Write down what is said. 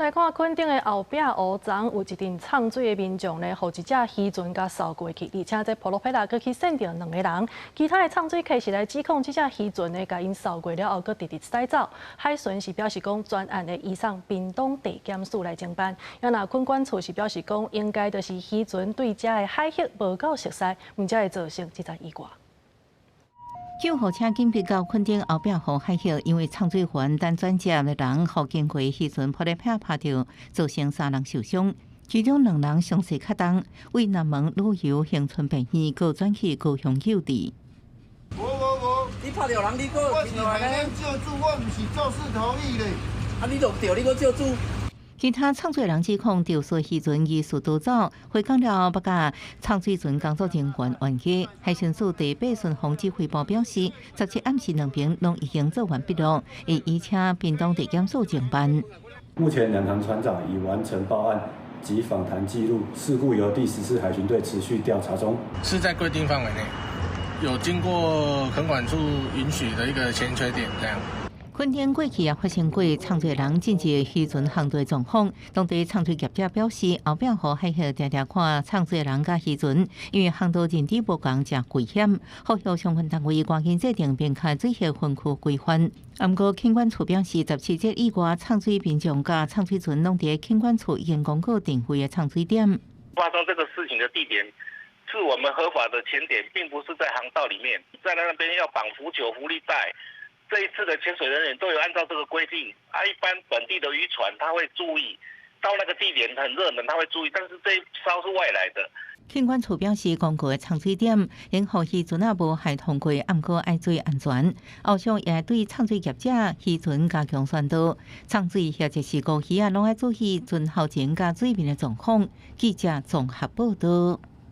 來看墾丁的後壁湖昨有一陣藏水的民眾呢，予一隻漁船共掃過去，而且這普羅皮拉閣去跣著兩個人。其他的藏水客是來指控這隻漁船呢，共𪜶掃過了後，閣直直駛走。海巡是表示講，全案會移送屏東地檢署來偵辦。啊若墾管處是表示講，應該就是漁船對這个海域無夠熟悉，毋才會造成這場意外。救護車緊逼到墾丁後壁湖海域，因為藏水船等轉接的人，予經過漁船噗咧拍拍著，造成三人受傷，其中兩人傷勢較重，為南門旅遊恆春病院，閣轉去高雄救治。無無無，你拍著人，你閣我是海難救助，我毋是肇事逃逸咧。啊，你就著，你閣救助。其他藏水人指控肇事漁船疑似逃走，回港了後，欲共藏水船工作人員冤家。海巡署第八巡防指揮部表示，17暗時兩邊攏已經做完筆錄，會移請屏東地檢署偵辦。目前兩船船長已完成報案及訪談記錄，事故由第14海巡隊持續調查中。是在規定範圍內，有經過墾管處允許的一個潛水點，這樣。墾丁過去也發生過藏水人進入漁船航道狀況，當地藏水業者表示，後壁湖海域定定看藏水人佮漁船，因為航道認知無仝，誠危險，呼籲相關單位趕緊制定明確水域分區規範。毋過墾管處表示，17節意外藏水民眾佮藏水船攏佇墾管處已經公告定位的藏水點。發生這個事情的地點是我們合法的潛點，並不是在航道裡面，在那邊要綁浮球、浮力袋。這一次的潛水人員都有按照這個規定，啊，一般本地的漁船他會注意，到那個地點很熱門，他會注意，但是這一艘是外來的。墾管處表示，公告的藏水點，應予漁船仔無害通過，毋過愛注意安全。後續也對藏水業者、漁船加強宣導，藏水或者是孤魚仔，攏愛注意船頭前佮水面的狀況。記者綜合報道。